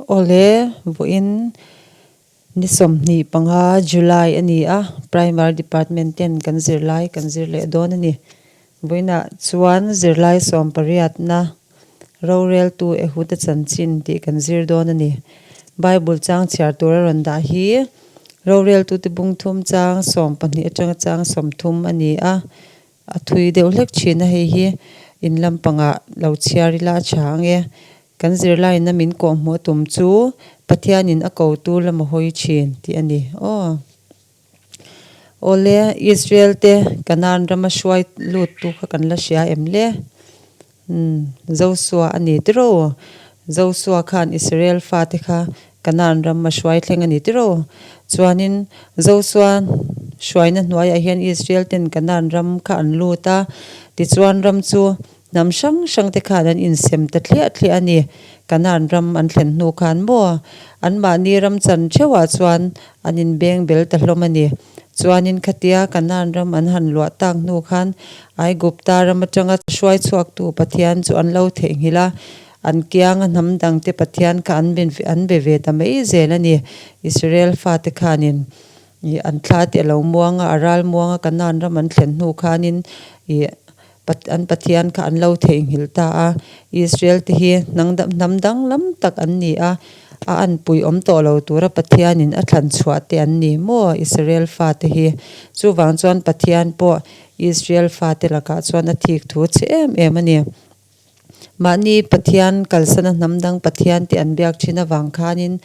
Awle, vawiin ni 25 July a ni a, Primary Department ten kan zirlai kan zir leh dawn a ni. Vawiinah chuan zirlai sawmpariatna roreltu Ehuda chanchin tih kan zir dawn a ni. Bible chang chhiar tur a rawn dah hi roreltute bungthum chang 12 atanga chang 30 a ni a. A thui deuh hlek thin a hei hi in lampangah lo chhiar ila a tha ang e. Kan zirlaiin a min kawhhmuh a tum chu Pathianin a kotu lam a hawi thin tih a ni aw. Awle Israel te Kanaan rama hruai lut tu kha kan la hria em le? Umm, Josua a ni tiraw? Josua khan Israel fate kha Kanaan ram a hruai thleng a ni tiraw? Chuanin Josua hruaina hnuaiah hian Israel ten Kanaan ram kha an lut a, tichuan ram chu hnam hrang hrang te khan an insem ta thliah thliah a ni. Kanaan ram an thlen hnu khan maw anmahni ram chan theuhah chuan an inbeng bel ta hlawm a ni. Chuanin khatia Kanaan ram an han luah tak hnu khan Aigupta ram atanga hruai chhuaktu Pathian chu an lo theihnghilh a, an kianga hnam dangte Pathian kha an an be ve ta mai zel a ni. Israel fate khanin ih an thla te a lo muang a, a ral muang a, Kanaan ram an thlen hnu khanin ih an Pathian kha an lo theihnghilh ta a. Israel te hi hnam danglam tak an ni a, a anpui awm tawh lo tura Pathianin a thlan chhuah te an ni maw Israel fate hi. Chuvang chuan Pathian pawh Israel fate lakah chuan a thik thu che em em a ni. Mahni Pathian kalsana hnam dang Pathian te an biak thin avang khanin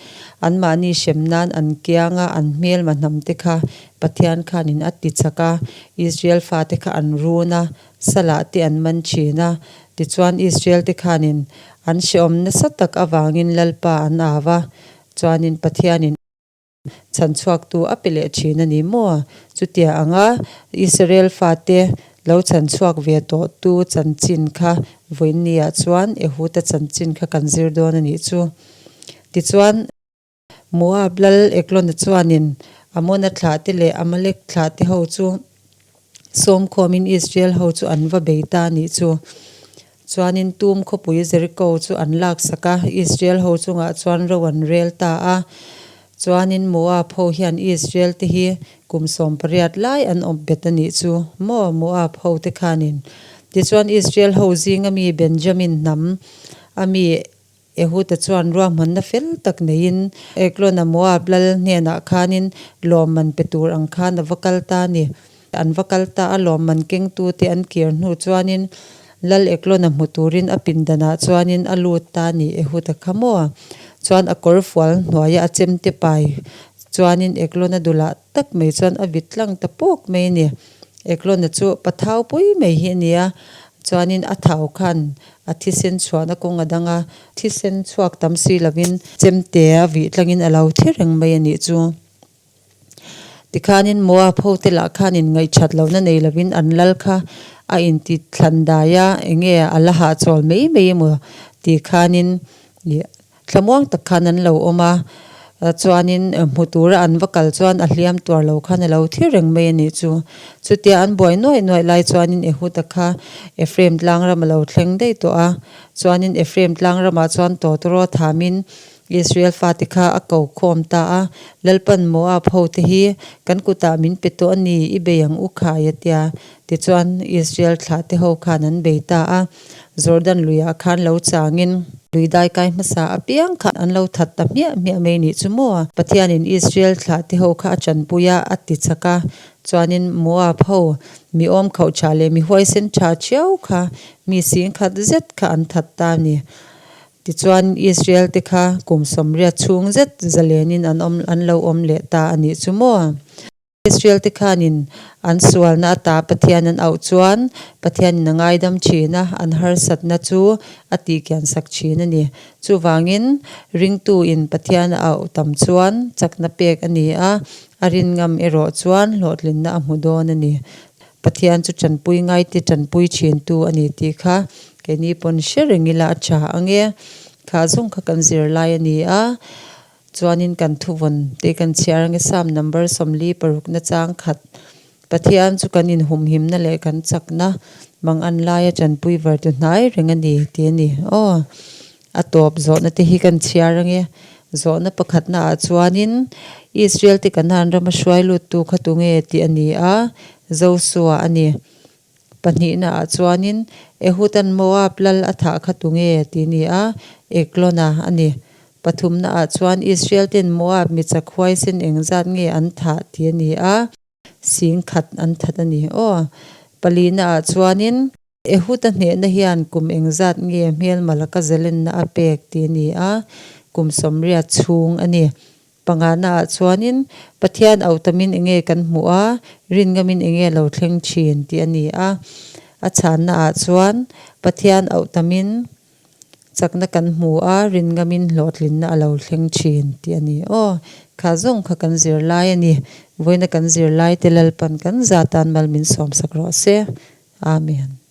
anmahni hrem nan an kianga an hmelma hnam te kha Pathian khanin a ti chak a, Israel fate kha an run a, salah te an man thin a. Tichuan Israel te khanin an hrehawm nasa tak avangin Lalpa an au a, chuanin Pathianin. Chhanchhuaktu a pe leh thin a ni maw? Chutia anga Israel fate lo chhanchhuak ve tawhtu chanchin kha vawiinniah chuan Ehuda chanchin kha kan zir dawn a nih chu. Tichuan, Moab lal Eglona chuanin Amona thlahte leh Amalek thlahte ho chu sawmkhawmin Israel ho chu an va bei ta a nih chu. Chuanin tum khawpui Jeriko chu an laksak a, Israel ho chungah chuan ro an rel ta a. Chuanin Moab ho hian Israel te hi kum 18 lai an awp bet a nih chu maw Moab ho te khanin. Tichuan Israel ho zinga mi Benjamin hnam a mi Ehuda chuan ruahmanna fel tak neiin Eglona Moab lal hnenah khanin lawmman pe tur ang khan a va kal ta a ni. An va kal ta a, lawmman kengtute an kir hnu chuanin lal Eglona hmu turin a pindanah chuanin a lut ta a ni. Ehuda kha maw chuan a kawr fual hnuaia a chemte pai chuanin Eglona dulah tak mai chuan a vit tlang ta pawk mai a ni. Eglona chu pathau pui mai hi a ni a, chuanin a thau khan A thisen chhuahna kawng a dang a, thisen chhuak tam si lovin chemte a vih tlangin a lo thi reng mai a nih chu. Tikhanin Moab hote lah khanin ngaihthat lohna nei lovin an lal kha a inti thlan dai a, enge a la hahchawl mai mai emaw ti khanin ih Thlamuang tak khan an lo awm a, chuanin hmu tura an va kal chuan a hliam tuar lo khan a lo thi reng mai a nih chu. Chutia an buai nuaih nuaih lai chuanin Ehuda kha Ephraim tlang ram a lo thleng daih tawh a, chuanin Ephraim tlang ramah chuan tawtawraw thamin Israel fate kha a ko khawm ta a, Lalpan Moab hote hi kan kutah min pe tawh a ni, i bei ang u khai a tia. Tichuan Israel thlahte ho khan an bei ta a. Jordan luiah khan lo changin lui daikai hmasa apiang kha an lo that ta hmiah hmiah mai nih chu maw? Pathianin Israel thlah te ho kha a tanpui a, a ti chak a, chuanin Moab ho mi awm khauh tha leh mi huaisen tha thiau kha mi singkhat zet kha an that ta a ni. Tichuan Israel te kha kum 80 chhung zet zalenin an awm an lo awm leh ta a nih chu maw? Israel te khanin an sualna ata Pathian an auh chuan Pathianin a ngaidam thin a, an harsatna chu a tihkiansak thin a ni. Chuvangin ringtuin Pathian a auh tam chuan chakna pek a ni a, a rin ngam erawh chuan hlawhtlinna a hmu dawn a ni. Pathian chu tanpui ngaite tanpui thintu a ni tih kha keini pawn hre reng ila a tha ang e. Kha zawng kha kan zirlai a ni a. Chuanin kan thuvawn te kan chhiar ange Psalm number 46 na chang khat Pathian chu kan inhumhimna leh kan chakna mang an laia tanpui var tu hnai reng a ni tih a ni. Aw. A tawp zawhna te hi kan chhiar ange. Zawhna pakhatna ah chuanin Israel te Kanaan rama hruai luttu kha tunge tih a ni a, Josua a ni. Pahnihna ah chuanin Ehudan Moab lal a thah kha tunge tih a ni a, Eglona a ni. Pathumna ah chuan Israel ten Moab mi chak huaisen engzat nge an thah tih a ni a. Sing khat an that a ni aw. Palina ah chuanin Ehuta hnehna hian kum engzat nge hmelma laka zalenna a pek tih a ni a, kum 80 chhung a ni. Pangana ah chuanin Pathian autamin enge kan hmuh a, ringamin enge lo thleng thin tih a ni a. A chhanna ah chuan Pathian autamin Chakna kan hmu a, rin ngamin hlawhtlinna a lo thleng thin tih a ni. Aw, kha zawng kha kan zirlai a ni. Vawiina kan zirlaite Lalpan kan za tan mal min sawmsak rawh se. Amen.